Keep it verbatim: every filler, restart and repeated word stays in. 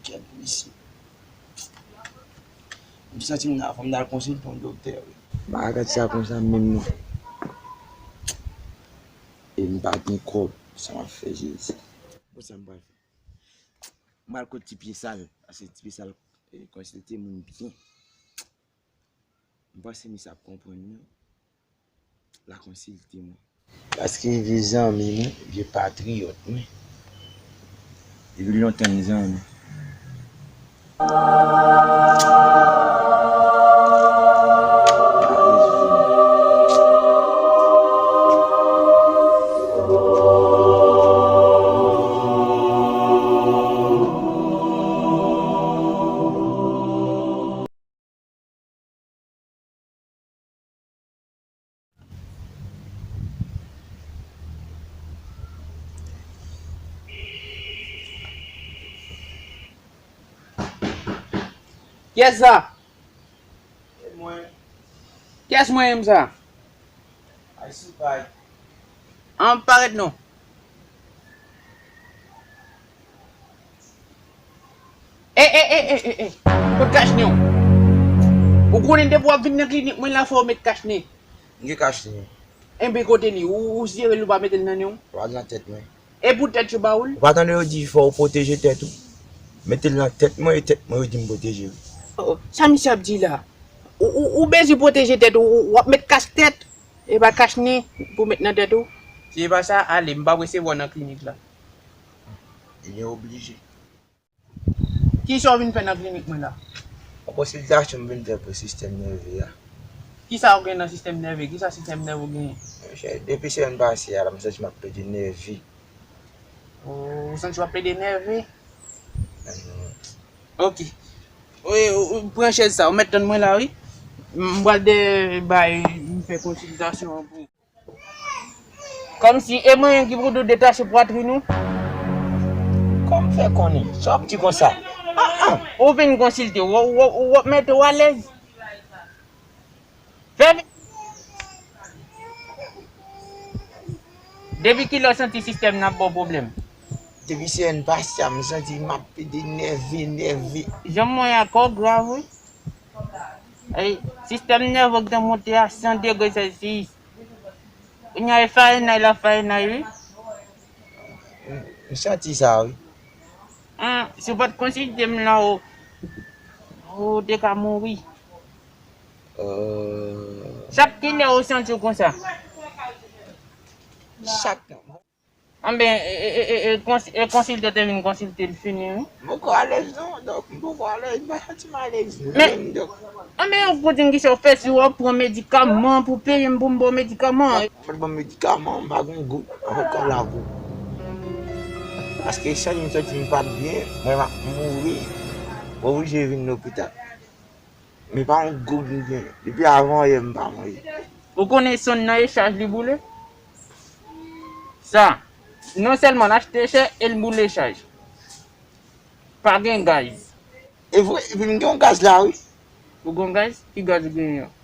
Kèt mesye. M santi m nan, fò m t al konsilte yon doktè, wi. Bagay sa konsa menm non. E m pa gen kòb, sa m ap fè Jezi. Bon, sa m pral fè? M pral kot ti pye sal, paske ti pye sal, eh, konsilte moun byen. M panse misye ap konprann mwen. L a konsilte mwen. Paske vye zanmi mwen, vye patriyòt mwen. Depi lontan n zanmi. Kiyès sa? E mwen. Kiyès mwen menm sa? Ay sou pay. An parèt non. E, e, e, e, e, e. Kot kachnen w? Ou konnen depi w ap vin nan klinik mwen la fò w met kachnen. M gen kachnen. Enben kote li? Ou, ou sere l ou pa mete l nan nen w? Pral nan tèt mwen. E pou tèt yo ba ou l? Ou pa tande yo di fò w pwoteje tèt ou? Mete l nan tèt mwen e tèt mwen yo di m pwoteje wi. Oh, sa misye ap di la? Ou, ou, ou bezwen pwoteje tèt ou, ou, w ap met kach tèt? E pa kachnen pou met nan tèt ou? Si e pa sa, ale, m p ap resevwa w nan klinik la. Ebyen, oblije. Kisa w vin fè nan klinik mwen la? Yon konsiltasyon m vin fè pou sistèm nève a. Kisa w gen nan sistèm nève? Kisa sistèm nève w genyen? Monchè, depi semèn pase a la, m santi m ap plede nève. Ou santi w ap plede nève? Oke. Wi, ou, ou pran chèz sa, ou mèt tann mwen la, wi. M pral dèyè bay, m fè konsiltasyon an pou ou. Kòmsi e mwen menm ki pou detache pwatrin ou. Kòman w fè konnen? Sa w ap di konsa? Ah, ah. Ou vin konsilte, w, w, w ap mete w alèz. Fè vi-, depi kilè w santi sistèm nan ap ba w pwoblèm? Depi semèn pase a, m santi m ap pede nève, nève. Jan m wè a kò w grav, wi. Ey, sistèm nève w gentan monte a san degre Celsius. Kounye a e Fahrenheit la, Fahrenheit, wi. M, m santi sa, wi. An, si w pa t konsilte m la, ou, ou te ka mouri. Euh. Chak kilè ou santi w konsa? Chak. Anben, e, e, e, e, e, kons-, e konsilte te vin konsilte l fini, wi. M poko alèz non, dòk, m poko alèz, m pa santi m alèz menm, dòk. Anben, ou pou di m kisa w fè, si w ap pran medikaman pou peye m pou m ba w medikaman. M pa t pran medikaman, m pa gen goud, m pa t ka lave w. Paske san m santi m pa t byen, mwen m ap mouri. Mwen oblije vin lopital. Men pa yon goud m gen. Depi avan yè m pa manje. Ou konnen sonn nan e chaj li boule? Sa, non sèlman l achte chè e l boule chaj. Pa gen gaz. E vre, epi m gen yon gaz la, wi. Ou gen yon gaz? Ki gaz ou genyen an?